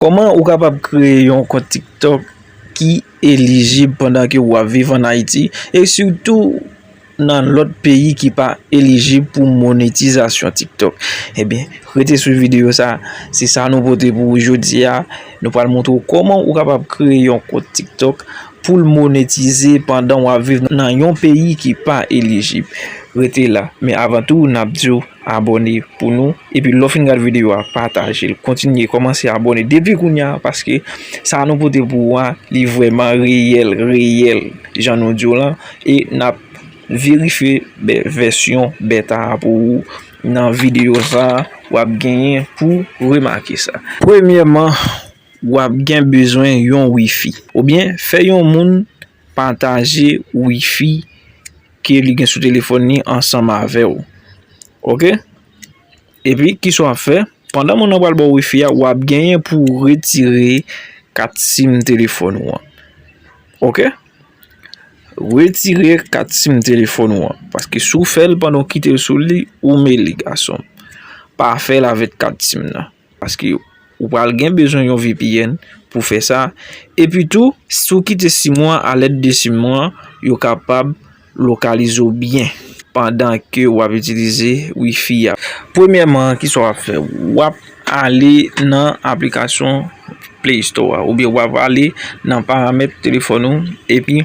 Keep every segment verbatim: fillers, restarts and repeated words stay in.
Kòman ou kapab kreye yon kont TikTok ki elijib pandan ke w ap viv ann Ayiti e sitou nan lòt peyi ki pa elijib pou monetizasyon TikTok? Ebyen, rete sou videyo sa, se sa nou pote pou ou jodi a. Nou pral montre w kòman ou kapab kreye yon kont TikTok pou l monetize pandan w ap viv nan yon peyi ki pa elijib. Rete la. Men avan tou, n ap di w abòne pou nou. Epi lè w fin gade videyo a, pataje l. Kontinye, kòmanse abòne depi kounye a, paske sa nou pote pou ou a, li vrèman reyèl, reyèl, jan nou di w lan. E n ap verifye bè-, vèsyon bèta a pou ou nan videyo sa a, w ap genyen pou remake sa. Premyèman, w ap gen bezwen yon wifi. Oubyen, fè yon moun pataje wifi ke li gen sou telefòn li ansanm avè w. Oke? Epi, kisa w ap fè? Pandan moun nan pral ba w wifi a, w ap genyen pou w retire kat sim telefòn ou an. Oke? Retire kat sim telefòn ou an. Paske si w fè l pandan w kite l sou li, ou mele, gason m. Pa fè l avèk kat sim nan. Paske ou pral gen bezwen yon V P N pou fè sa. Epi tou, si w kite sim ou an, alèd de sim ou an, yo kapab lokalize w byen pandan ke w ap itilize wifi a. Premyèman, kisa w ap fè? W ap ale nan aplikasyon Play Store a, oubyen w ap ale nan paramèt telefòn ou, epi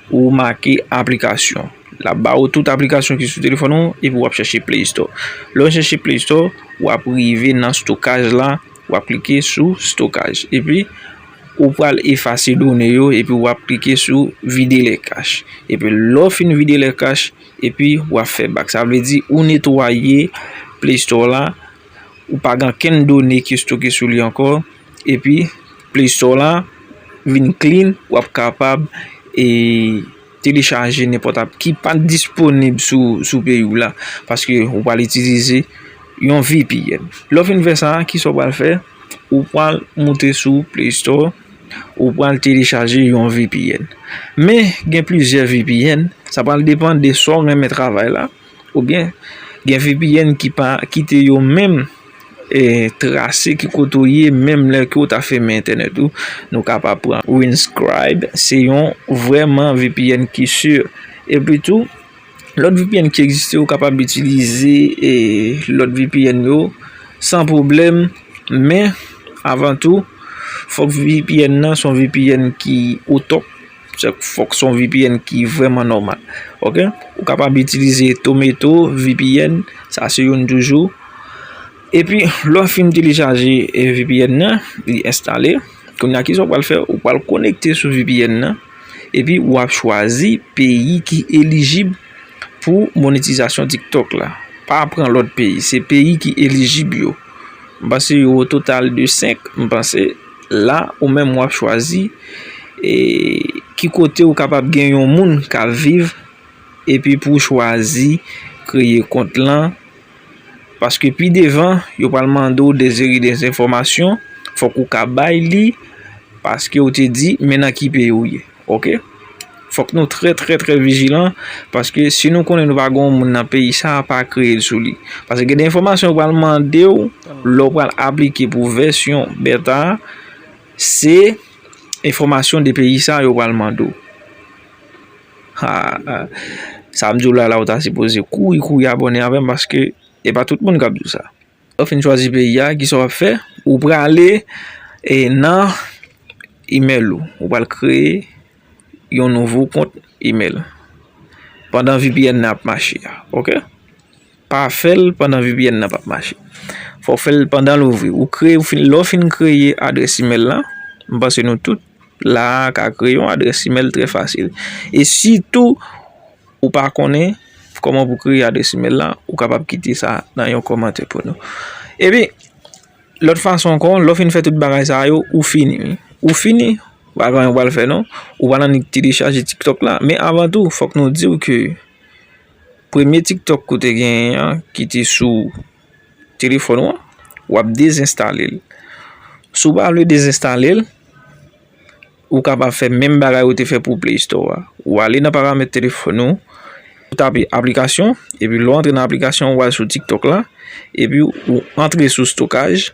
ou make aplikasyon. L ap ba ou tout aplikasyon ki sou telefòn ou, epi w ap chèche Play Store. Lè w chèche Play Store, w ap rive nan stokaj la, w ap klike sou stokaj. Epi, ou pral efase done yo, epi w ap klike sou vide les caches. Epi, lè w fin vide les caches, epi w ap fè bak. Sa vle di, ou netwaye Play Store la, ou pa gen ankenn done ki stoke sou li ankò, epi Play Store la vin clean, w ap kapab, e, telechaje nenpòt app ki pa disponib sou, sou peyi w la, paske ou pral itilize yon V P N. Lè w fin fè sa, kisa w pral fè? Ou pral moute sou Play Store, ou pral telechaje yon V P N. Men, gen plizyè V P N, sa pral depann de sa w renmen travay la, oubyen gen V P N ki pa kite yo menm, e, trase ki kote w ye, menm lè ke w ta fèmen entènèt ou. Nou kapab pran Winscribe, se yon vrèman V P N ki si. Epi tou, lòt V P N ki egziste, ou kapab itilize, e, lòt V P N yo san pwoblèm, men avan tou, fòk V P N nan se yon V P N ki o top. Se fòk se yon V P N ki vrèman nòmal. Oke? Ou kapab itilize Tomato V P N, sa se youn toujou. Epi, lè w fin telechaje, e, V P N nan, li enstale. Kounye a, kisa w pral fè? Ou pral konekte sou V P N nan. Epi, w ap chwazi peyi ki elijib pou monetizasyon TikTok la. Pa pran lòt peyi. Se peyi ki elijib yo. M panse yo o total de senk. M panse la, ou menm w ap chwazi, e, ki kote ou kapab gen yon moun k ap viv, epi pou w chwazi kreye kont lan. Paske pi devan, yo pral mande w de seri de enfòmasyon, fòk ou ka bay li, paske ou te di, men nan ki peyi w ye. Oke? Fòk nou trè, trè, trè vijilan, paske si nou konnen nou pa gen yon moun nan peyi sa a, pa kreye l sou li. Paske gen de enfòmasyon yo pral mande w, lè w pral aplike pou vèsyon bèta a, se enfòmasyon de peyi sa a yo pral mande w. Ha, ha. Sa m di w la, la ou ta sipoze kouri, kouri abòne avè m, paske e pa tout moun k ap di w sa. Lè w fin chwazi peyi a, kisa w ap fè? Ou prale, e, nan email ou. Ou pral kreye yon nouvo kont email pandan V P N nan ap mache a, oke? Pa fè l pandan V P N nan p ap mache. Fò w fè l pandan l ouvri. Ou kreye, ou fin, lè w fin kreye adrès email la, m panse nou tout la a ka kreye yon adrès email trè fasil. E sitou, ou pa konnen kòman pou kreye adrès email la, ou kapab kite sa nan yon kòmantè pou nou. Epi, lòt fason ankò, lè w fin fè tout bagay sa yo, ou fini, wi. Ou fini, pa gen anyen w pral fè non. Ou pral annik telechaje TikTok la. Men avan tou, fòk nou di w ke premye TikTok ke w te genyen an, ki te sou telefòn ou an, w ap dezenstale l. Si w pa vle dezenstale l, ou kapab fè menm bagay ou te fè pou Play Store a. Ou ale nan paramèt telefòn ou, ou tape aplikasyon, epi lè w antre nan aplikasyon, ou al sou TikTok la, epi ou antre sou stokaj,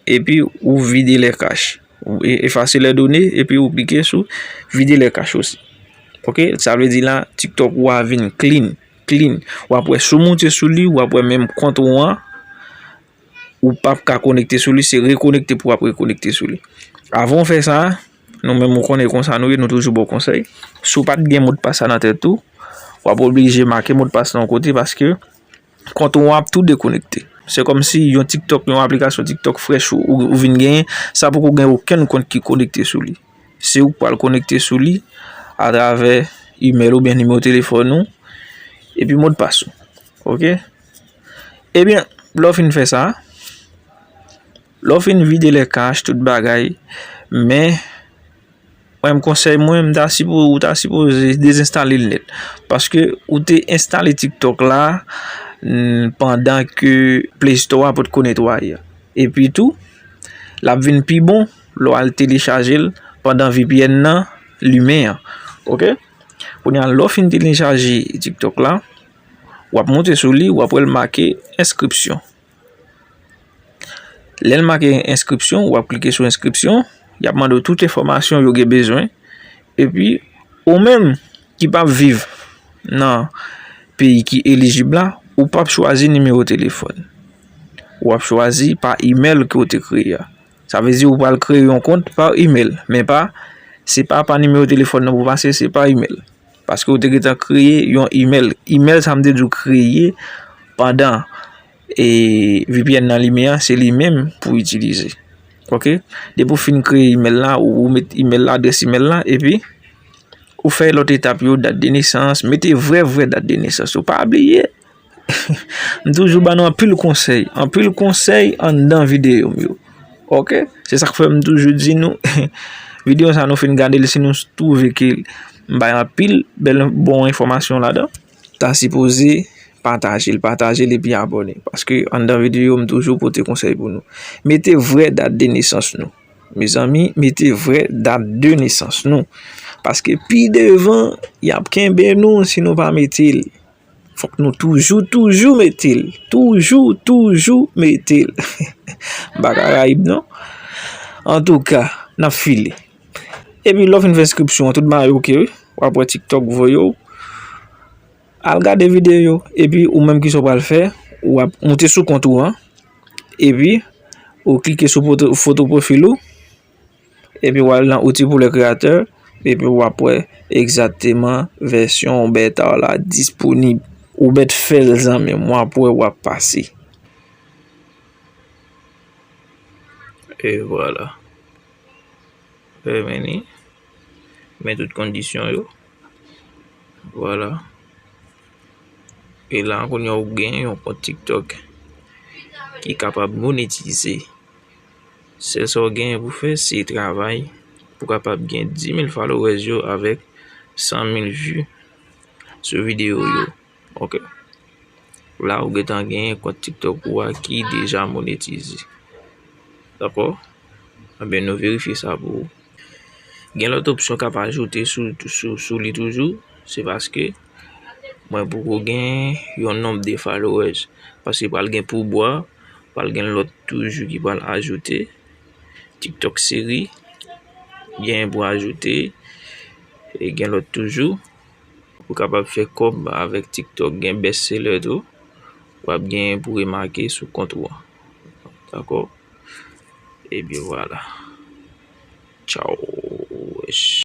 epi ou vide les caches. Ou e- efase lè done, epi ou klike sou vide lè kach osi. Ok, sa vle di la, TikTok ou a vin clean, clean. W ap wè sou moute sou li, w ap wè menm kont ou an, ou p ap ka konekte sou li, se rekonekte pou w ap rekonekte sou li. Avan w fè sa, nou menm ou konnen konsa nou ye, nou toujou ba w konsèy. Si w pa t gen modpas sa nan tèt ou, w ap oblije make modpas lan yon kote paske kont ou an ap tou dekonekte. Se kòmsi yon TikTok, yon aplikasyon TikTok frèch ou, ou, ou vin genyen, sa poko gen okenn kont ki konekte sou li. Se ou k pral konekte sou li atravè imèl oubyen nimewo telefòn ou, epi modpas ou. Ok? Ebyen, lè w fin fè sa, lè w fin vide lè kach, tout bagay, men, mwen, m konsèy mwen, m ta sipo-, ou ta sipoze dezenstale l nèt. Paske ou te enstale TikTok la, n-, pandan ke Play Store a potko netwaye. Epi tou, l ap vin pi bon lè w al telechaje l pandan V P N nan limen an. Ok? Kounye a, lè w fin telechaje TikTok la, w ap monte sou li, w ap wè l make enskripsyon. Lè l make enskripsyon, w ap klike sou enskripsyon, y ap mande w tout enfòmasyon yo gen bezwen. Epi, ou menm ki p ap viv nan peyi ki elijib la, ou p ap chwazi nimewo telefòn. W ap chwazi pa imèl ke w te kreye a. Sa vle di ou pral kreye yon kont pa imèl, men pa, se pa pa nimewo telefòn nan pou pase, se pa imèl. Paske ou te gentan kreye yon imèl. Imèl sa m te di w kreye pandan e V P N nan limen an, se li menm pou itilize. Ok? Depi w fin kreye imèl la, ou, ou met imèl la, adrès imèl la, epi ou fè lòt etap yo, dat de nesans, mete vrè, vrè dat de nesans ou. Pa bliye, m toujou ban nou anpil konsèy, anpil konsèy anndan videyo m yo. Ok? Se sa k fè m toujou di nou, videyo sa nou fin gade l, si nou twouve ke m bay anpil bèl bon enfòmasyon ladan, ta sipoze pataje l, pataje l epi abòne. Paske anndan videyo, m toujou pote konsèy pou nou. Mete vrè dat de nesans nou. Mezanmi, mete vrè dat de nesans nou. Paske pi devan, y ap kenbe nou si nou pa mete l. Fòk nou toujou, toujou mete l. Toujou, toujou mete l. M pa Karayib, non. Antouka, n ap file. Epi lè w fin fè enskripsyon an, tout bagay oke, wi. W ap wè TikTok voye w. Al gade videyo, epi ou menm ki sa w pral fè, w ap moute sou kont ou an, epi ou klike sou foto, foto pwofil ou, epi w al nan outil pour les créateurs, epi w ap wè egzakteman vèsyon beta w la disponib. Ou mèt fè l zanmi m, w ap wè w ap pase. E vwala. Fèmen li. Men tout kondisyon yo. Vwala. E la, kounye a, ou gen yon kont TikTok ki kapab monetize. Sèl sa w genyen pou fè, se travay pou kapab gen dis mil followers yo avèk san mil vues sou videyo yo. Ok. La, ou gentan gen kont TikTok ou a ki deja monetize. Dakò? Ebyen, nou verifye sa pou ou. Gen lòt opsyon k ap ajoute sou, sou, sou li toujou. Se paske mwen poko gen yon nonb de followers. Paske pral gen poubwa, pral gen lòt toujou ki pral ajoute. TikTok seri, gen pou ajoute. E gen lòt toujou. Ou kapab fè kòb avèk TikTok, gen best seller tou. W ap gen pou remake sou kont ou an. Dakò? Ebyen, vwala. Tchaw. Wesh.